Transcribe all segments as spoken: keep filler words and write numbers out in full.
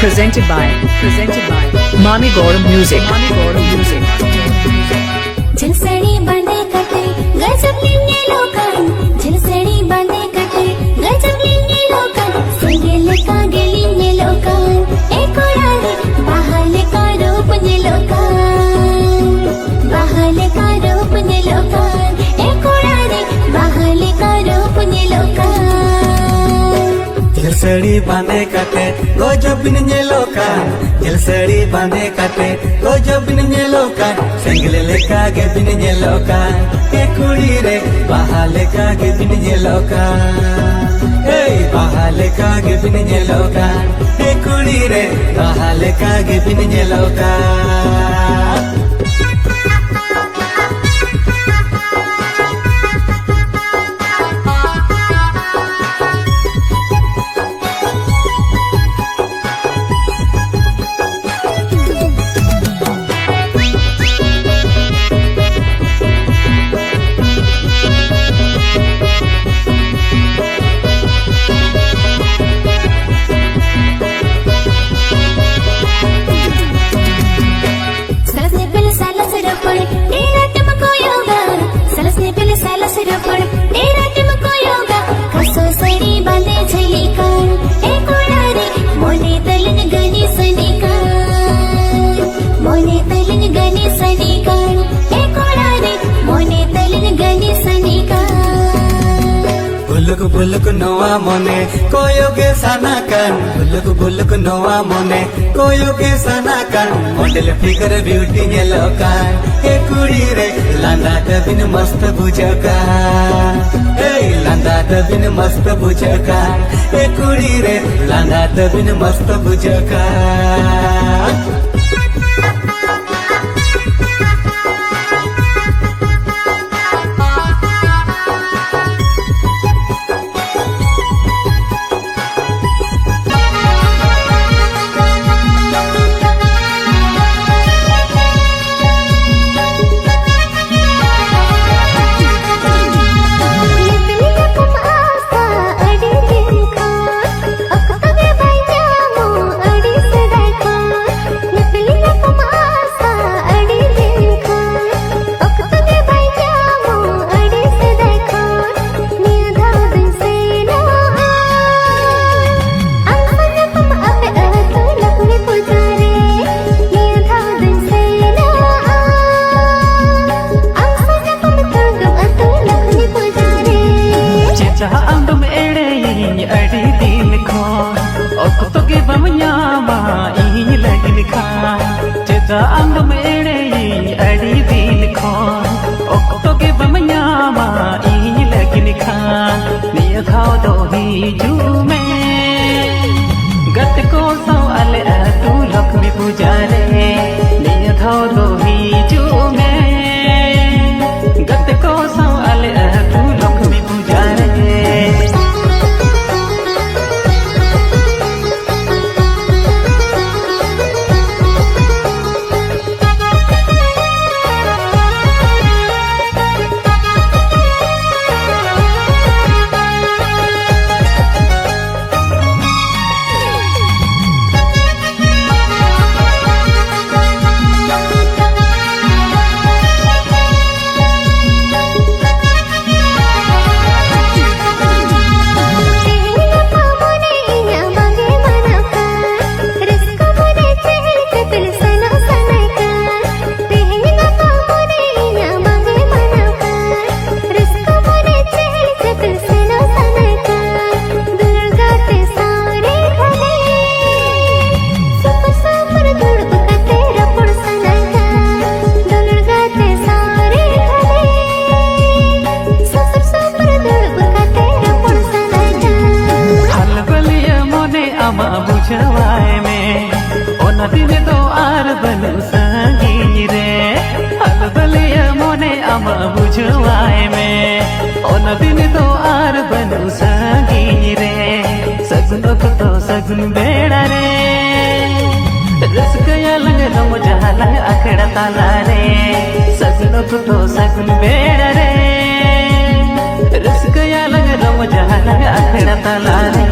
Presented by, presented by Mami Gaurav Music. Mami Gaurav Music. ᱡᱷᱟᱹᱞ ᱥᱟᱹᱲᱤ ᱵᱟᱸᱫᱮ ᱠᱟᱛᱮ ᱜᱟᱡᱟᱵ ᱜᱮᱢ ᱧᱮᱞᱚᱜ ᱠᱟᱱ, ᱡᱷᱟᱹᱞ ᱥᱟᱹᱲᱤ ᱵᱟᱸᱫᱮ ᱠᱟᱛᱮ ᱜᱟᱡᱟᱵ ᱜᱮᱢ ᱧᱮᱞᱚᱜ ᱠᱟᱱ, ᱥᱮᱸᱜᱮᱞ ᱞᱮᱠᱟ ᱜᱮᱞᱤᱧ ᱧᱮᱞᱚᱜ ᱠᱟᱱ, ᱮ ᱠᱚᱲᱟ ᱨᱮ ᱵᱟᱦᱟ ᱞᱮᱠᱟ ᱨᱩᱯ ᱧᱮᱞᱚᱜ ᱠᱟᱱ, ᱵᱟᱦᱟ ᱞᱮᱠᱟ ᱨᱩᱯ ᱧᱮᱞᱚᱜ ᱠᱟᱱ, ᱮ ᱠᱚᱲᱟ ᱨᱮ ᱵᱟᱦᱟ ᱞᱮᱠᱟ ᱨᱩᱯ ᱧᱮᱞᱚᱜ ᱠᱟᱱ᱾ ᱡᱷᱟᱹᱞ ᱥᱟᱹᱲᱤ ᱵᱟᱸᱫᱮ ᱠᱟᱛᱮ ᱜᱚᱡᱚᱵ ᱵᱤᱱ ᱧᱮᱞᱚᱜ ᱠᱟᱱ, ᱡᱷᱟᱹᱞ ᱥᱟᱹᱲᱤ ᱵᱟᱸᱫᱮ ᱠᱟᱛᱮ ᱜᱚᱡᱚᱵ ᱵᱤᱱ ᱧᱮᱞᱚᱜ ᱠᱟᱱ, ᱥᱮᱸᱜᱮᱞ ᱞᱮᱠᱟ ᱜᱮ ᱵᱤᱱ ᱧᱮᱞᱚᱜ ᱠᱟᱱ, ᱮ ᱠᱩᱲᱤ ᱨᱮ ᱵᱟᱦᱟ ᱞᱮᱠᱟ ᱜᱮ ᱵᱤᱱ ᱧᱮᱞᱚᱜ ᱠᱟᱱ, ᱮᱭ ᱵᱟᱦᱟ ᱞᱮᱠᱟ ᱜᱮ ᱵᱤᱱ ᱧᱮᱞᱚᱜ ᱠᱟᱱ, ᱮ ᱠᱩᱲᱤ ᱨᱮ ᱵᱟᱦᱟ ᱞᱮᱠᱟ ᱜᱮ ᱵᱤᱱ ᱧᱮᱞᱚᱜ ᱠᱟᱱ᱾ ᱥᱟᱞᱟᱥ ᱧᱮᱯᱮᱞ ᱥᱟᱞᱟᱥ ᱨᱚᱯᱚᱲ, ᱰᱮᱨᱟ ᱛᱮᱢ ᱠᱚᱭᱚᱜᱟ᱾ ᱥᱟᱞᱟᱥ ᱧᱮᱯᱮᱞ ᱥᱟᱞᱟᱥ ᱨᱚᱯᱚᱲ, ᱰᱮᱨᱟ ᱛᱮᱢ ᱠᱚᱭᱚᱜᱟ᱾ ᱠᱟᱥᱟ ᱥᱟᱹᱲᱤ ᱵᱟᱸᱫᱮ ᱡᱷᱟᱹᱞᱤ ᱠᱟᱱ, ᱮ ᱠᱚᱲᱟ ᱨᱮ, ᱢᱚᱱᱮ ᱛᱟᱹᱞᱤᱧ ᱜᱟᱹᱱᱤ ᱥᱟᱹᱱᱤ ᱠᱟᱱ, ᱢᱚᱱᱮ ᱛᱟᱹᱞᱤᱧ ᱜᱟᱹᱱᱤ ᱥᱟᱹᱱᱤ ᱠᱟᱱ, ᱮ ᱠᱚᱲᱟ ᱨᱮ, ᱢᱚᱱᱮ ᱛᱟᱹᱞᱤᱧ ᱜᱟᱹᱱᱤ ᱥᱟᱹᱱᱤ ᱠᱟᱱ᱾ ᱵᱩᱞᱩᱠ ᱵᱩᱞᱩᱠ ᱱᱚᱣᱟ ᱢᱚᱱᱮ ᱠᱚᱭᱚᱜ ᱜᱮ ᱥᱟᱱᱟ ᱠᱟᱱ, ᱵᱩᱞᱩᱠ ᱵᱩᱞᱩᱠ ᱱᱚᱣᱟ ᱢᱚᱱᱮ ᱠᱚᱭᱚᱜ ᱜᱮ ᱥᱟᱱᱟ ᱠᱟᱱ, model figure beauty ᱧᱮᱞᱚᱜ ᱠᱟᱱ, ᱮ ᱠᱩᱲᱤ ᱨᱮ ᱞᱟᱸᱫᱟ ᱛᱟᱹᱵᱤᱱ ᱢᱚᱥᱛ ᱵᱩᱡᱷᱟᱹᱜ ᱠᱟᱱ, ᱮᱭ ᱞᱟᱸᱫᱟ ᱛᱟᱹᱵᱤᱱ ᱢᱚᱥᱛ ᱵᱩᱡᱷᱟᱹᱜ ᱠᱟᱱ, ᱮ ᱠᱩᱲᱤ ᱨᱮ ᱞᱟᱸᱫᱟ ᱛᱟᱹᱵᱤᱱ ᱢᱚᱥᱛ ᱵᱩᱡᱷᱟᱹᱜ ᱠᱟᱱ᱾ ᱫᱤᱱ ᱠᱷᱚᱱ ᱚᱠᱛᱚ ᱜᱮ ᱵᱟᱢ ᱧᱟᱢᱟ ᱤᱧ ᱞᱟᱹᱜᱤᱫ ᱠᱷᱟᱱ, ᱪᱮᱫᱟᱜ ᱟᱢ ᱫᱚᱢ ᱮᱲᱮᱭᱤᱧ ᱟᱹᱰᱤ ᱫᱤᱱ ᱠᱷᱚᱱ? ᱚᱠᱛᱚ ᱜᱮ ᱵᱟᱢ ᱧᱟᱢᱟ ᱤᱧ ᱞᱟᱹᱜᱤᱫ ᱠᱷᱟᱱ, ᱱᱤᱭᱟᱹ ᱫᱷᱟᱣ ᱫᱚ ᱦᱤᱡᱩᱜ ᱢᱮ ᱜᱟᱛᱮ ᱠᱚ ᱥᱟᱶ ᱟᱞᱮ ᱟᱹᱛᱩ ᱞᱚᱠᱷᱢᱤ ᱯᱩᱡᱟ ᱨᱮ᱾ ᱱᱤᱭᱟᱹ ᱫᱷᱟᱣ ᱫᱚ ᱦᱤᱡᱩᱜ ᱢᱮ ᱜᱟᱛᱮ ᱠᱚ ᱥᱟᱶ ᱟᱞᱮ ᱟᱹᱛᱩ ᱞᱚᱠᱷᱢᱤ ᱯᱩᱡᱟ ᱨᱮ᱾ ᱟᱞᱵᱟᱹᱞᱤᱭᱟᱹ ᱢᱚᱱᱮ ᱟᱢᱟᱜ ᱵᱩᱡᱷᱟᱹᱣᱟᱭ ᱢᱮ, ᱚᱱᱟ ᱫᱤᱱ ᱫᱚ ᱟᱨ ᱵᱟᱹᱱᱩᱜ ᱥᱟᱺᱜᱤᱧ ᱨᱮ᱾ ᱟᱞᱵᱟᱹᱞᱤᱭᱟᱹ ᱢᱚᱱᱮ ᱟᱢᱟᱜ ᱵᱩᱡᱷᱟᱹᱣᱟᱭ ᱢᱮ, ᱚᱱᱟ ᱫᱤᱱ ᱫᱚ ᱟᱨ ᱵᱟᱹᱱᱩᱜ ᱥᱟᱺᱜᱤᱧ ᱨᱮ᱾ ᱥᱟᱹᱜᱩᱱ ᱚᱠᱛᱚ ᱥᱟᱹᱜᱩᱱ ᱵᱮᱲᱟ ᱨᱮ, ᱨᱟᱹᱥᱠᱟᱹᱭᱟᱞᱟᱝ ᱨᱚᱢᱚᱡᱟᱞᱟᱝ ᱟᱠᱷᱲᱟ ᱛᱟᱞᱟ ᱨᱮ᱾ ᱥᱟᱹᱜᱩᱱ ᱚᱠᱛᱚ ᱥᱟᱹᱜᱩᱱ ᱵᱮᱲᱟ ᱨᱮ, ᱨᱟᱹᱥᱠᱟᱹᱭᱟᱞᱟᱝ ᱨᱚᱢᱚᱡᱟᱞᱟᱝ ᱟᱠᱷᱲᱟ ᱛᱟᱞᱟ ᱨᱮ᱾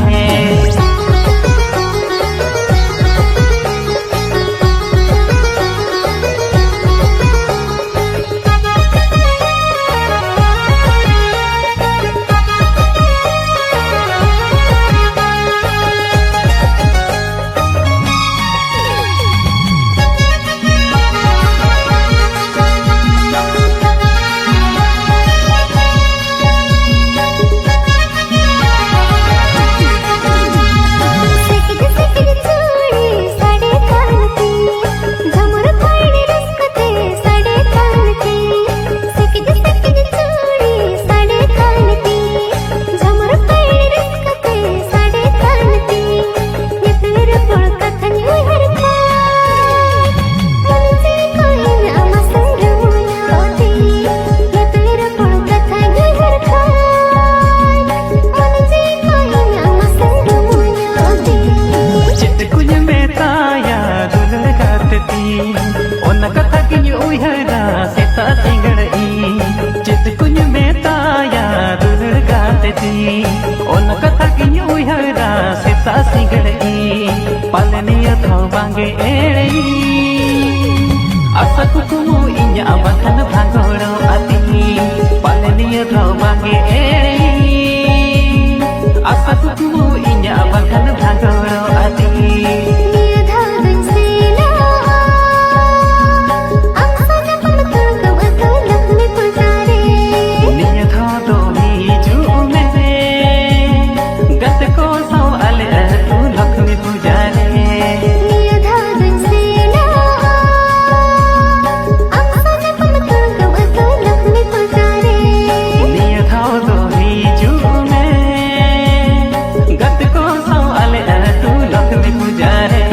ᱥᱤᱸᱜᱟᱹᱲ ᱤᱧ ᱯᱟᱞᱮ ᱱᱤᱭᱟᱹ ᱫᱷᱟᱣ ᱵᱟᱝᱜᱮ ᱮᱲᱮᱧ᱾ ᱟᱥᱟ ᱠᱩᱠᱢᱩ ᱤᱧᱟᱹᱜ ᱵᱟᱝᱠᱷᱟᱱ ᱵᱷᱟᱸᱜᱚᱲᱚᱜ ᱟᱹᱛᱤᱧ᱾ ᱯᱟᱞᱮ ᱱᱤᱭᱟᱹ ᱫᱷᱟᱣ ᱵᱟᱝᱜᱮ ᱮᱲᱮᱧ᱾ ᱟᱥᱟ ᱠᱩᱠᱢᱩ ᱤᱧᱟᱹᱜ ᱵᱟᱝᱠᱷᱟᱱ ᱵᱷᱟᱸᱜᱚᱲᱚᱜ ᱟᱹᱛᱤᱧ᱾ ᱱᱤᱭᱟᱹ ᱫᱷᱟᱣ ᱫᱚᱧ ᱥᱮᱱᱚᱜᱼᱟ᱾ ᱟᱢ ᱥᱟᱶ ᱧᱟᱯᱟᱢ ᱛᱩᱨᱠᱟᱹᱢ ᱟᱹᱛᱩ ᱞᱚᱠᱷᱢᱤ ᱯᱩᱡᱟ ᱨᱮ᱾ ᱱᱤᱭᱟᱹ ᱫᱷᱟᱣ ᱫᱚ ᱦᱤᱡᱩᱜ ᱢᱮ᱾ ᱜᱟᱛᱮ ᱠᱚ ᱥᱟᱶ ᱟᱞᱮ ᱟᱹᱛᱩ ᱞᱚᱠᱷᱢᱤ ᱯᱩᱡᱟ ᱨᱮ᱾ ᱱᱤᱭᱟᱹ ᱫᱷᱟᱣ ᱫᱚᱧ ᱥᱮᱱᱚᱜᱼᱟ᱾ ᱟᱢ ᱥᱟᱶ ᱧᱟᱯᱟᱢ ᱛᱩᱨᱠᱟᱹᱢ ᱟᱹᱛᱩ ᱞᱚᱠᱷᱢᱤ ᱯᱩᱡᱟ ᱨᱮ᱾ ᱱᱤᱭᱟᱹ ᱫᱷᱟᱣ ᱫᱚ ᱦᱤᱡᱩᱜ ᱢᱮ᱾ ᱜᱟᱛᱮ ᱠᱚ ᱥᱟᱶ ᱟᱞᱮ ᱟᱹᱛᱩ ᱞᱚᱠᱷᱢᱤ ᱯᱩᱡᱟ ᱨᱮ᱾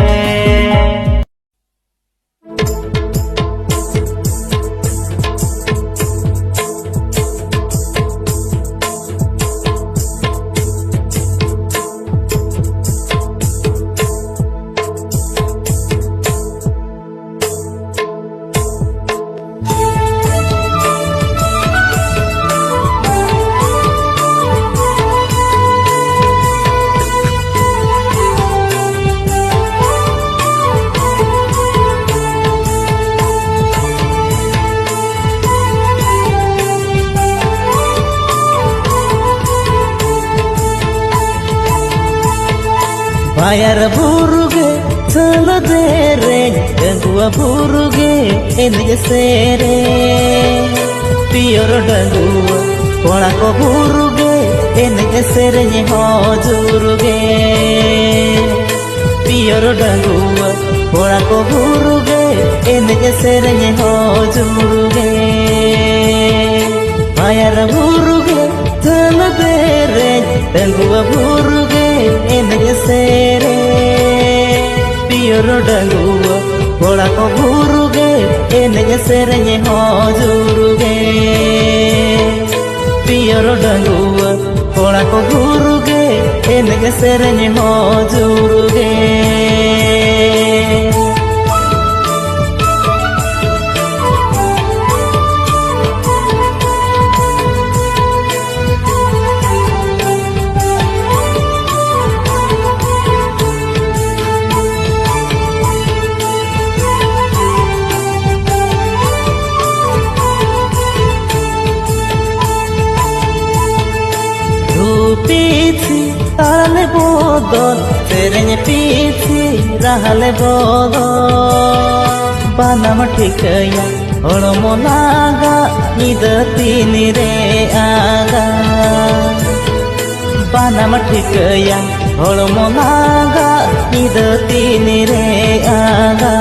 ᱵᱟᱭᱟᱨ ᱵᱩᱨᱩ ᱜᱮ ᱥᱟᱞᱟ ᱫᱮᱨᱮᱧ, ᱰᱟᱺᱜᱩᱣᱟᱹ ᱵᱩᱨᱩ ᱜᱮ ᱮᱱᱮᱡ ᱥᱮᱨᱮᱧ᱾ ᱯᱤᱭᱳᱨ ᱰᱟᱺᱜᱩᱣᱟᱹ ᱠᱚᱲᱟ ᱠᱚ ᱵᱩᱨᱩ ᱜᱮ ᱮᱱᱮᱡ ᱥᱮᱨᱮᱧ ᱦᱚᱸ ᱡᱳᱨ ᱜᱮ᱾ ᱯᱤᱭᱳᱨ ᱰᱟᱺᱜᱩᱣᱟᱹ ᱠᱚᱲᱟ ᱠᱚ ᱵᱩᱨᱩ ᱜᱮ ᱮᱱᱮᱡ ᱥᱮᱨᱮᱧ ᱦᱚᱸ ᱡᱳᱨ ᱜᱮ᱾ ᱵᱟᱭᱟᱨ ᱵᱩᱨᱩ ᱜᱮ ᱛᱷᱟᱱ ᱫᱮᱨᱮᱧ, ᱰᱟᱺᱜᱩᱣᱟᱹ ᱵᱩᱨᱩ ᱜᱮ ᱮᱱᱮᱡ ᱥᱮᱨᱮᱧ᱾ ᱯᱤᱭᱳᱨ ᱰᱟᱺᱜᱩᱣᱟᱹ ᱠᱚᱲᱟ ᱠᱚ ᱵᱩᱨᱩ ᱜᱮ ᱮᱱᱮᱡ ᱥᱮᱨᱮᱧ ᱦᱚᱸ ᱡᱳᱨ ᱜᱮ᱾ ᱯᱤᱭᱳᱨ ᱰᱟᱺᱜᱩᱣᱟᱹ ᱠᱚᱲᱟ ᱠᱚ ᱵᱩᱨᱩ ᱜᱮ ᱮᱱᱮᱡ ᱥᱮᱨᱮᱧ ᱦᱚᱸ ᱡᱳᱨ ᱜᱮ᱾ ᱯᱤᱪᱷᱤ ᱨᱟᱦᱞᱮ ᱵᱚᱞᱚ, ᱵᱟᱱᱟᱢ ᱴᱷᱤᱠᱟᱹᱭᱟ ᱦᱚᱲᱢᱚ ᱞᱟᱸᱜᱟ, ᱧᱤᱫᱟᱹ ᱛᱤᱱ ᱨᱮ ᱟᱸᱜᱟ᱾ ᱵᱟᱱᱟᱢ ᱴᱷᱤᱠᱟᱹᱭᱟ ᱦᱚᱲᱢᱚ ᱞᱟᱸᱜᱟ, ᱧᱤᱫᱟᱹ ᱛᱤᱱ ᱨᱮ ᱟᱸᱜᱟ᱾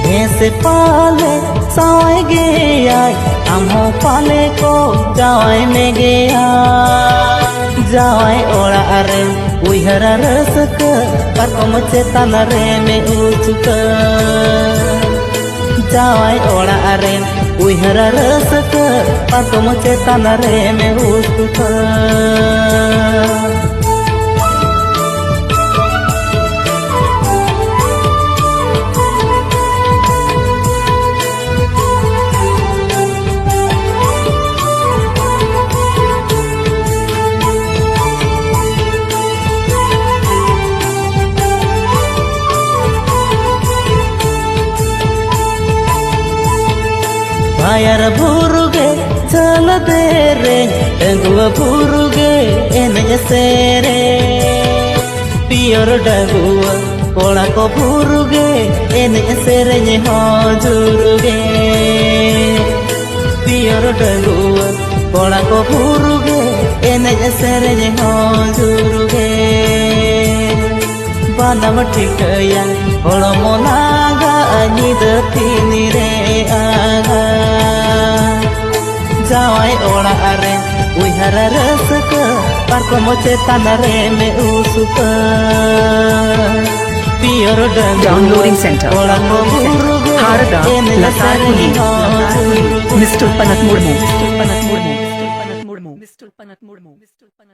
ᱦᱮᱸ ᱥᱮ ᱯᱟᱞᱮ ᱥᱟᱶᱟᱭ ᱜᱮᱭᱟᱭ, ᱟᱢ ᱦᱚᱸ ᱯᱟᱞᱮ ᱠᱚ ᱡᱟᱶᱟᱭ ᱢᱮᱜᱮᱭᱟ᱾ ᱡᱟᱶᱟᱭ ᱚᱲᱟᱜ ᱨᱮ ᱩᱭᱦᱟᱹᱨᱟ ᱨᱟᱹᱥᱠᱟᱹ, ᱯᱟᱨᱠᱚᱢ ᱪᱮᱛᱟᱱ ᱨᱮ ᱢᱮ ᱩᱥᱩᱠᱟᱹ᱾ ᱡᱟᱶᱟᱭ ᱚᱲᱟᱜ ᱨᱮ ᱩᱭᱦᱟᱹᱨᱟ ᱨᱟᱹᱥᱠᱟᱹ, ᱯᱟᱨᱠᱚᱢ ᱪᱮᱛᱟᱱ ᱨᱮ ᱢᱮ ᱩᱥᱩᱠᱟᱹ᱾ ᱵᱷᱟᱭᱟᱨ ᱵᱩᱨᱩ ᱜᱮ ᱡᱷᱟᱹᱞ ᱫᱮᱨᱮᱧ, ᱰᱟᱺᱜᱩᱣᱟᱹ ᱵᱩᱨᱩ ᱜᱮ ᱮᱱᱮᱡ ᱥᱮᱨᱮᱧ᱾ ᱯᱤᱭᱚᱨ ᱰᱟᱺᱜᱩᱣᱟᱹ ᱠᱚᱲᱟ ᱠᱚ ᱵᱩᱨᱩ ᱜᱮ, ᱮᱱᱮᱡ ᱥᱮᱨᱮᱧ ᱦᱚᱸ ᱡᱩᱨᱩ ᱜᱮ᱾ ᱯᱤᱭᱚᱨ ᱰᱟᱺᱜᱩᱣᱟᱹ ᱠᱚᱲᱟ ᱠᱚ ᱵᱩᱨᱩ ᱜᱮ, ᱮᱱᱮᱡ ᱥᱮᱨᱮᱧ ᱦᱚᱸ ᱡᱩᱨᱩ ᱜᱮ᱾ ᱵᱟᱱᱟᱢ ᱴᱷᱤᱠᱟᱹᱭᱟ ᱦᱚᱲᱢᱚ ᱞᱟᱸᱜᱟ, ᱧᱤᱫᱟᱹ ᱛᱤᱱ ᱨᱮ ᱟᱸᱜᱟ᱾ ᱡᱟᱶᱟᱭ ᱚᱲᱟᱜ ᱨᱮ ᱩᱭᱦᱟᱹᱨ ᱨᱟᱹᱥᱠᱟᱹ, ᱯᱟᱨᱠᱚᱢ ᱪᱮᱛᱟᱱ ᱨᱮ ᱢᱮ ᱩᱥᱩᱠᱟᱹ᱾ ᱯᱤᱭᱚᱨ ᱰᱟᱺᱜᱩᱣᱟᱹ Downloading center. ᱠᱚᱲᱟ ᱠᱚ ᱵᱩᱨᱩ ᱜᱮ, ᱦᱟᱨᱫᱟ, ᱮᱱᱮᱡ ᱞᱟᱛᱟᱨ ᱥᱮᱨᱮᱧ ᱠᱩᱞᱦᱤ᱾ ᱦᱚᱸ ᱡᱩᱨᱩ ᱜᱮ᱾ Mister ᱯᱚᱱᱚᱛ ᱢᱩᱨᱢᱩ, Mister ᱯᱚᱱᱚᱛ ᱢᱩᱨᱢᱩ, Mister ᱯᱚᱱᱚᱛ ᱢᱩᱨᱢᱩ, Mister ᱯᱚᱱᱚᱛ ᱢᱩᱨᱢᱩ, Mister ᱯᱚᱱᱚᱛ